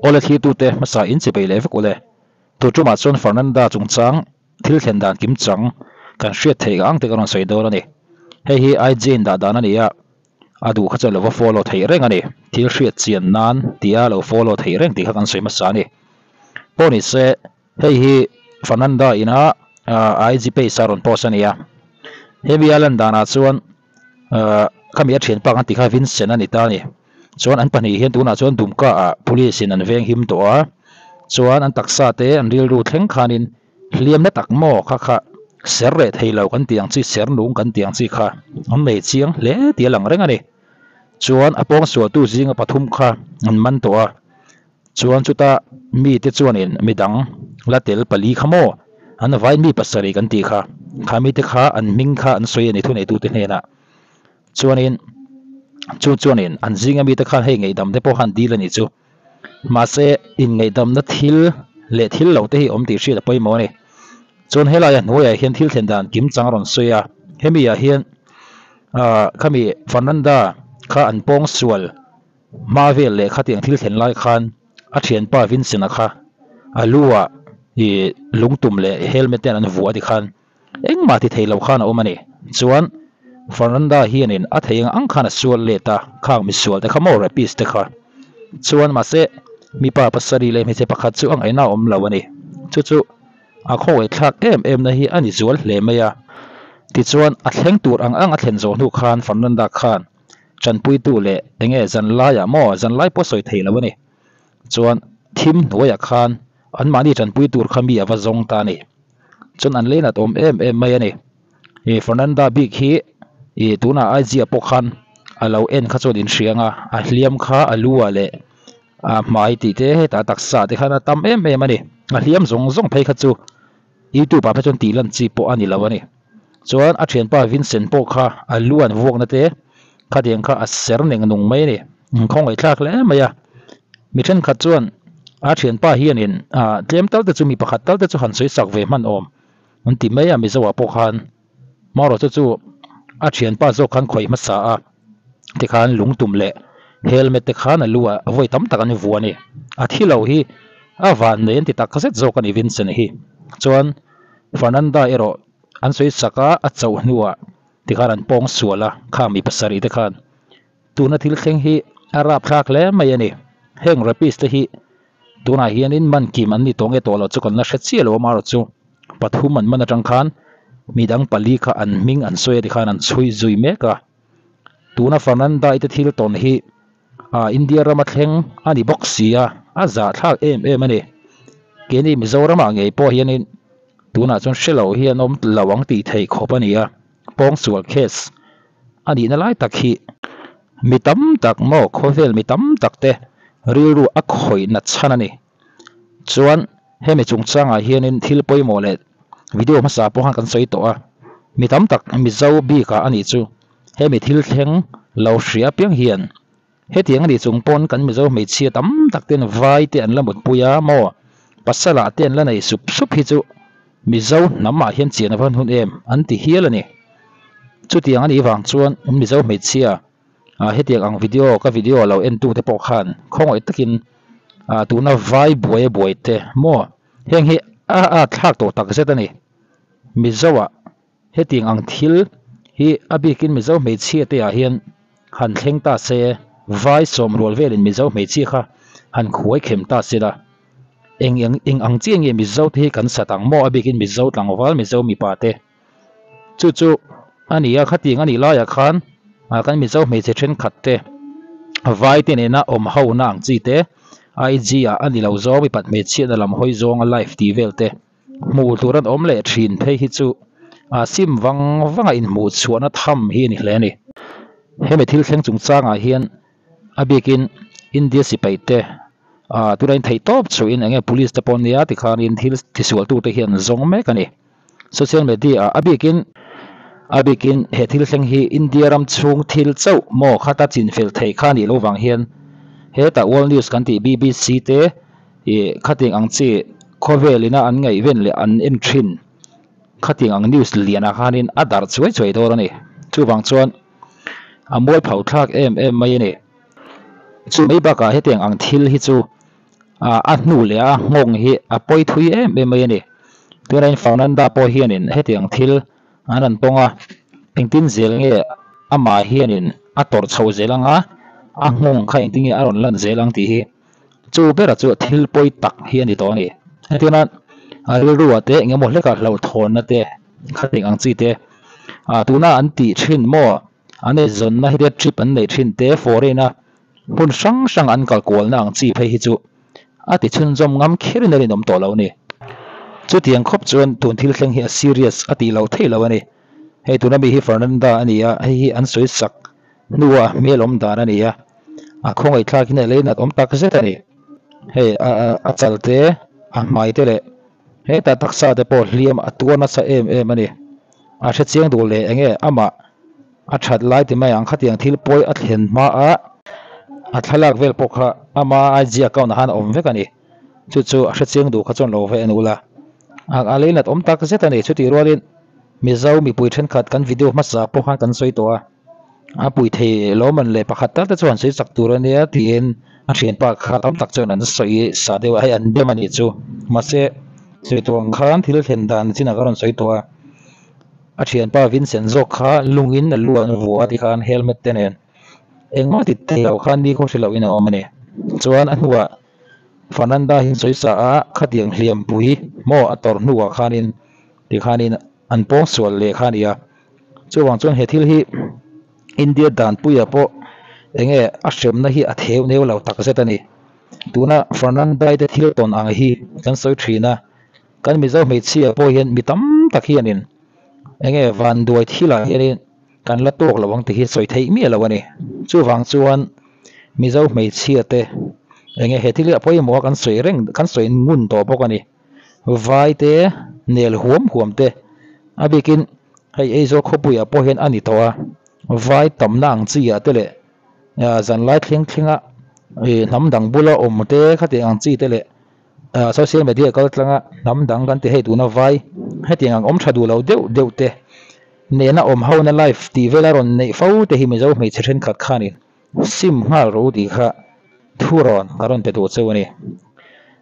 Awle thlirtute hmasa in chipei leh vek ule. Tu tumah chuan Fernanda chungchang thil thlen dan kim chang kan hriat theih ang te ka rawn sawi dawn a ni. Hei hi IG in dah dan a ni a, a duh kha chuan lo va follow theih reng a ni. Thil hriat chian nan tia lo follow theih reng tih kha kan sawi hmasa a ni. Pawh ni se hei hi Fernanda ina IG page a rawn post a ni a. Hemi a lan danah chuan khami a thianpa kan tih kha Vincent a ni ta a ni. Chuan an pahnih hian tunah chuan Dumka ah police in an veng him tawh a, chuan an taksa te an rilru thleng khanin hliamna tak maw kha kha ser reh thei lo kan tih ang chi ser nung kan tih ang chi kha an nei chiang hle tih a lang reng a ni. Chuan a pawngsualtu zinga pathum kha an man tawh a, chuan chuta mite chuanin midang la tel pali kha maw an vai mi pasarih kan tih kha, kha mite kha an hming kha an sawi a ni thuneitute hnenah. Chuanin chu chuanin an zinga mite khan hei ngaihdam te pawh khan dil a nih chu. Mahse inngaihdamna thil leh thil lo te hi awm tih hriat a pawimawh a ni. Chuan helaia hnuaiah hian thil thlen dan kim chang a rawn sawi a, hemi ah hian ah khami Fernanda kha an pawng sual hma vel leh khatiang thil thlen lai khan a thianpa Vincent-a kha a lu ah ih lungtum leh helmet te an vuah a ti khan Engmah ti thei lo khan a awm a ni. Chuan Fernanda hianin a thei ang ang khan a sual let a, khang misual te kha maw rapist te kha. Chuan mahse mipa pasarih leh hmeichhe pakhat chu a ngaihna a awm lo a ni. Chu chu a khawngaih thlak em em na hi a ni zual hle mai a. Tichuan a thleng tur ang ang a thlen zawh hnu khan Fernanda khan tanpuitu leh enge zanlaiah maw zanlai pawh sawi thei lo a ni. Chuan thim hnuaiah khan anmahni tanpui tur kha mi a va zawng ta a ni. Chuan an leinat awm em em mai a ni. Ih Fernanda bik hi ih tunah Aizia pawh khan a lo en kha chuan inhriang a, a hliam kha a lu ah leh a hmai tih te hetah taksa te khan a tam em em a ni. A hliam zawng zawng phei kha chu youtube ah phei chuan tih lan chi pawh a ni lo a ni. Chuan a thianpa Vincent pawh kha a lu an vuakna te khatiang kha a ser neng nung mai a ni. Khawngaih thlak hle mai a. Mi thenkhat chuan a thianpa hianin ah tlem tal te chu mi pakhat tal te chu han sawi sak ve hman awm an ti mai a Mizo ah pawh khan marawh chu chu a thianpa zawk khan khawih hmasa a tikhan lungtum leh helmet te khan a lu ah vawi tam tak an vuah a ni. A thi lo hi a van nei an ti tak zet zawk a ni Vincent hi. Chuan Fernanda erawh an sawi sak a a chauh hnuah tikhan an pawng sual a khang mi pasarih te khan. Tuna thil thleng hi a rapthlak hle mai a ni. Heng rapist te hi tunah hianin man kim an ni tawh nge tawh loh chu kan la hre chiah lo a marawh chu pathum an man atang khan midang pali kha an hming an sawi a tikhan an chhui zui mek a. Tuna Fernanda i te thil tawn hi ah India rama thleng a ni bawk si a, a zahthlak em em a ni. Keini Mizoramah ngei pawh hianin tunah chuan hre lo hi an awm lo ang tih theih khawp a ni a, pawngsual case a nihna lai tak hi mi tam tak maw khawvel mi tam tak te rilru a khawih nat chhan a ni. Chuan hemi chungchangah hianin thil pawimawh leh video hmasa pawh khan kan sawi tawh a, mi tam tak Mizo bikah a nih chu hemi thil thleng lo hria piang hian hetiang a nih chung pawn kan Mizo hmeichhia tam tak ten vai te an la mutpui a maw pasal ah te an la nei sup sup hi chu Mizo hnam ah hian chian a van hun em an ti hial a ni. Chutiang a nih vang chuan Mizo hmeichhia ah hetiang ang video ka video lo en tu te pawh khan khawngaih takin ah tuna vai buai a buai te maw heng hi a a thlak tawh tak zet a ni. Mizo ah hetiang ang thil hi a bikin Mizo hmeichhia te ah hian han thleng ta se vai sawm rual velin Mizo hmeichhia kha han khuai khem ta se la eng eng eng ang chiah nge Mizo te hi kan sat ang maw a bikin Mizo tlangval Mizo mipa te Chu chu a ni a, khatiang a nih laiah khan kan Mizo hmeichhe thenkhat te vai te nena awm ho na ang chi te IG ah a ni lo zawng mipat hmeichhiatna lam hawi zawnga live tih vel te hmuh tur an awm leh thin phei hi chu sim vang vanga inhmuh chhuahna tham hi a ni hle a ni. Hemi thil thleng chungchangah hian A bikin India sipai te ah tuna in theih tawp chhuahin eng nge police te pawh nia tikhanin thil tisualtute hian zawng mek a ni. Social media ah a bikin a bikin he thil thleng hi India ram chhung thil chauh maw khata chinfel theih kha nih loh vang hian hetah world news kan tih BBC te ih khatiang ang chi khawvel ina an ngaihven leh an en thin khatiang ang news lianah khanin a darh chuai chuai dawn a ni. Chuvang chuan. A mual phau thlak em em mai a ni. Chu mai bakah hetiang ang thil hi chu A hnu leh a nghawng hi a pawi thui em em mai a ni. Tunah Fernanda pawh hianin hetiang thil an rawn tawng a, engtin zel nge amah hianin a tawrh chho zel ang a, a nghawng kha engtin nge a rawn lan zel ang tih hi chu bera chu thil pawi tak hi a ni tawh a ni. Hetiang nan a rilruah te eng emaw hlekah hlauhthawnna te khating ang chi te tuna an tih thin maw an eizawnna hi te trip an neih thin te foreign a hmun hrang hrang an kal kualna ang chi phei hi chu a ti chhunzawm ngam kherin a rinawm tawh lo a ni. Chutiang khawp chuan tun thil thleng hi a serious a tih lo theih lo a ni. Hei tuna mi hi Fernanda a ni a, hei hi an sawi sak hnua hmel awm dan a ni a, a khawngaih thlakin a lei nat awm tak zet a ni. Hei a chal te, a hmai te leh hetah taksa te pawh hliam a tuar nasa em em a ni. A hrechiang duh leh enge amah A that lai ti mai ang khatiang thil pawi a thlen hma a, a thlalak vel pawh kha ama IG account ah khan a awm vek a ni. Chu chu a hrechiang duh kha chuan lo ve en ula. A lei nat awm tak zet a ni. Chutih rualin Mizo mipui thenkhat kan video hmasa pawh khan kan sawi tawh a, a pui thei lo man leh pakhat tal te chuan sawi chak tur a nia tiin a thianpa kha tam tak chuan an sawi sa deuh a, hei an bem a nih chu. Mahse sawi tawh ang khan thil thlen dan chinah ka rawn sawi tawh a. A thianpa Vincent zawk kha lungin a lu an vuah a tikhan helmet te nen engmah ti thei lo khan ni khaw hre lohin a awm a ni. Chuan a hnuah Fernanda hi sawi sa a khatiang hliampui maw a tawrh hnuah khanin tikhanin an pawng sual leh kha a ni a. Chuvang chuan he thil hi India danpuia pawh enge a hremna hi a theu neu lo takzet a ni. Tuna Fernandai te thil tawn ang hi kan sawi thin a. Kan Mizo hmeichhia pawh hian mi tam tak hianin enge vanduai thilah hianin kan la tawk lo ang tih hi sawi theih miah lo a ni. Chuvang chuan Mizo hmeichhia te enge he thil hi a pawimawh a kan sawi reng kan sawi ngun tawh bawk a ni. Vai te nel huam huam te a bikin hei Aizawl khawpuiah pawh hian a ni tawh a, vai tamna ang chi ah te leh zanlai thleng thlenga hnam dang bula awm te khatiang ang chi te leh Social media kal tlanga hnam dang kan ti hei tuna vai hetiang ang awm tha duh lo deuh deuh te nena awm ho na live tih vel a rawn neih fo te hi Mizo hmeichhe thenkhat khanin sim nghal ro tih kha thu rawn ka rawn pe duh cheu a ni.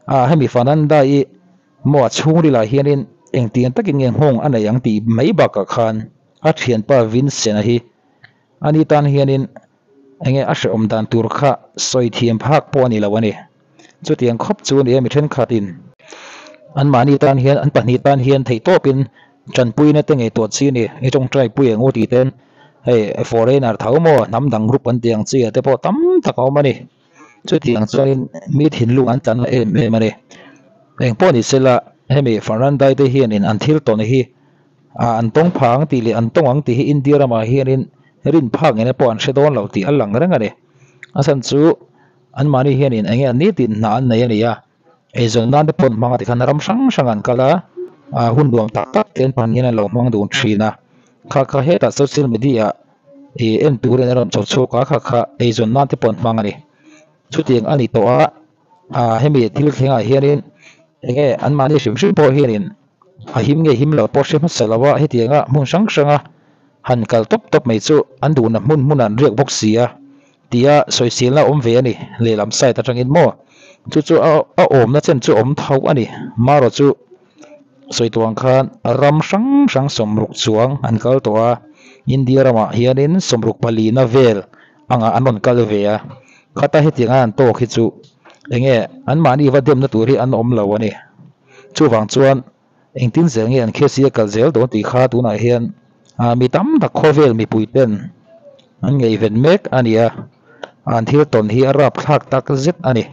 A hemi Fananda i maw a chhungril ah hianin engtiang takin nge nghawng a nei ang tih mai bakah khan a thianpa Vincent-a hi ani tan hianin Enge a hrehawm dan tur kha sawi thiam phak pawh a ni lo a ni. Chutiang khawp chu a ni a mi thenkhatin anmahni tan hian an pahnih tan hian theihtawpin tanpuina te ngei tuah chi a ni. I tawngtai pui eng u tih ten hei foreigner tho maw hnam dang group an tih ang chi ah te pawh tam tak a awm a ni. Chutiang chuanin mi thinlung an tlan em em a ni. Engpawh ni sela hemi Fernandai te hianin an thil tawn hi Ah an tawng phah ang tih leh an tawng ang tih hi India ramah hianin rin phak ngei na pawh an hre dawn lo tih a lang reng a ni. A chhan chu anmahni hianin eng nge an nitin hna an nei a ni a, eizawn nan te pawh an hmang a tikhan ram hrang hrang an kal a, ah hun nuam tak tak te an pahnih hian an lo hmang dun thin a. Kha kha hetah social media ih en turin an rawn chho chhuak a, kha kha eizawn nan te pawh an hmang a ni. Chutiang a ni tawh a, ah hemi thil thlengah hianin eng nge anmahni hrim hrim pawh hianin A him nge him lo pawh hre hmasa lo a, hetianga hmun hrang hranga han kal tawp tawp mai chu an duhna hmun hmunah an riak bawk si a tia sawisilna a awm ve a ni, lehlam side atangin maw chu chu a awmna chen chu a awm tho a ni, marawh chu sawi tawh ang khan ram hrang hrang sawmruk chuang an kal tawh a, India ramah hianin sawmruk palina vel angah an rawn kal ve a, khata hetianga an tawk hi chu enge anmahni va demna tur hi an awm lo a ni. Chuvang chuan engtin zel nge an khesi a kal zel dawn tih kha tunah hian mi tam tak khawvel mipui ten an ngaihven mek a ni a, an thil tawn hi a rapthlak tak zet a ni.